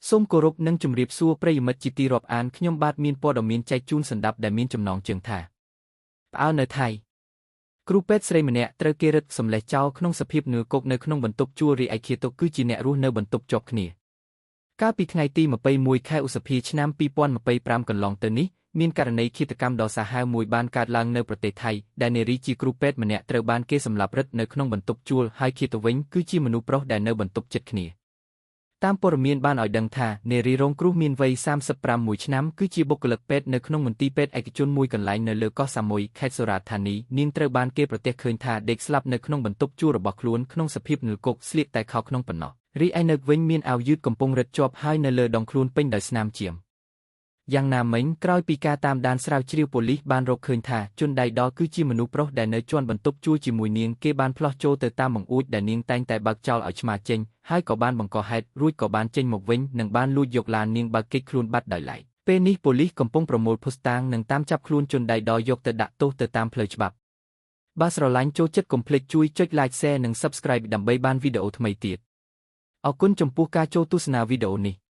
សូមគោរពនិងជម្រាបសួរប្រិយមិត្តជាទីរាប់អានខ្ញុំបាទមានព័ត៌មានចែកជូនសម្ដាប់ដែលមានចំណងជើងថាផ្អើលនៅថៃគ្រូពេទ្យស្រីម្នាក់ត្រូវគេរឹតសម្លេះចោលក្នុងសភាពនឿគុកនៅក្នុងបន្ទប់ជួលរីឯឃាតគឺជាអ្នករស់នៅបន្ទប់ជាប់គ្នាកាលពីថ្ងៃទី21ខែឧសភាឆ្នាំ2025កន្លងទៅនេះមានករណីឃាតកម្មដ៏សាហាវមួយបានកើតឡើងនៅប្រទេសថៃដែលនារីជាគ្រូពេទ្យម្នាក់ត្រូវបានគេសម្លាប់រឹតនៅក្នុងបន្ទប់ជួលហើយឃាតវិញគឺជាមនុស្សប្រុសដែលនៅបន្ទប់ជិតគ្នាតាមព័ត៌មានបានឲ្យដឹងថានារីរងគ្រោះមានវ័យ35ឆ្នាំគឺជាបុគ្គលិកពេទ្យនៅក្នុងមន្ទីរពេទ្យឯកជនមួយកន្លែងនៅលើកោះសាមុយខេត្តសុរាតធានីនាងត្រូវបានគេប្រទះឃើញថាដេកស្លាប់នៅក្នុងបន្ទប់ជួលរបស់ខ្លួនក្នុងសភាពនឿលគុកស្លៀកតែខោក្នុងប៉ុណ្ណោះរីឯនៅវិញមានអាវយឺតកំពុងរឹតជាប់ហើយនៅលើដងខ្លួនពេញដោយស្នាមឈាមយ៉ាងណាមិញក្រោយពីការតាមដានស្រាវជ្រាវប៉ូលីសបានរកឃើញថាជនដៃដល់គឺជាមនុស្សប្រុសដែលនៅជាន់បន្ទប់ជួលជាមួយនាងគេបានផ្លោះចូលទៅតាមបង្អួចដែលនាងតែងតែបើកចោលឲ្យឆ្មាចេញហើយក៏បានបង្កហេតុរួចក៏បានចេញមកវិញនិងបានលួចយកឡាននាងបើកគេចខ្លួនបាត់ដោយឡែកពេលនេះប៉ូលីសកំពុងប្រមូលភស្តុតាងនិងតាមចាប់ខ្លួនជនដៃដល់យកទៅដាក់ទោសទៅតាមផ្លូវច្បាប់បើស្រឡាញ់ចូលចិត្តកុំភ្លេចជួយចុច Like, Share និង Subscribe ដើម្បីបានវីដេអូថ្មីទៀតអរគុណចំពោះការចូលទស្សនាវីដេអូនេះ។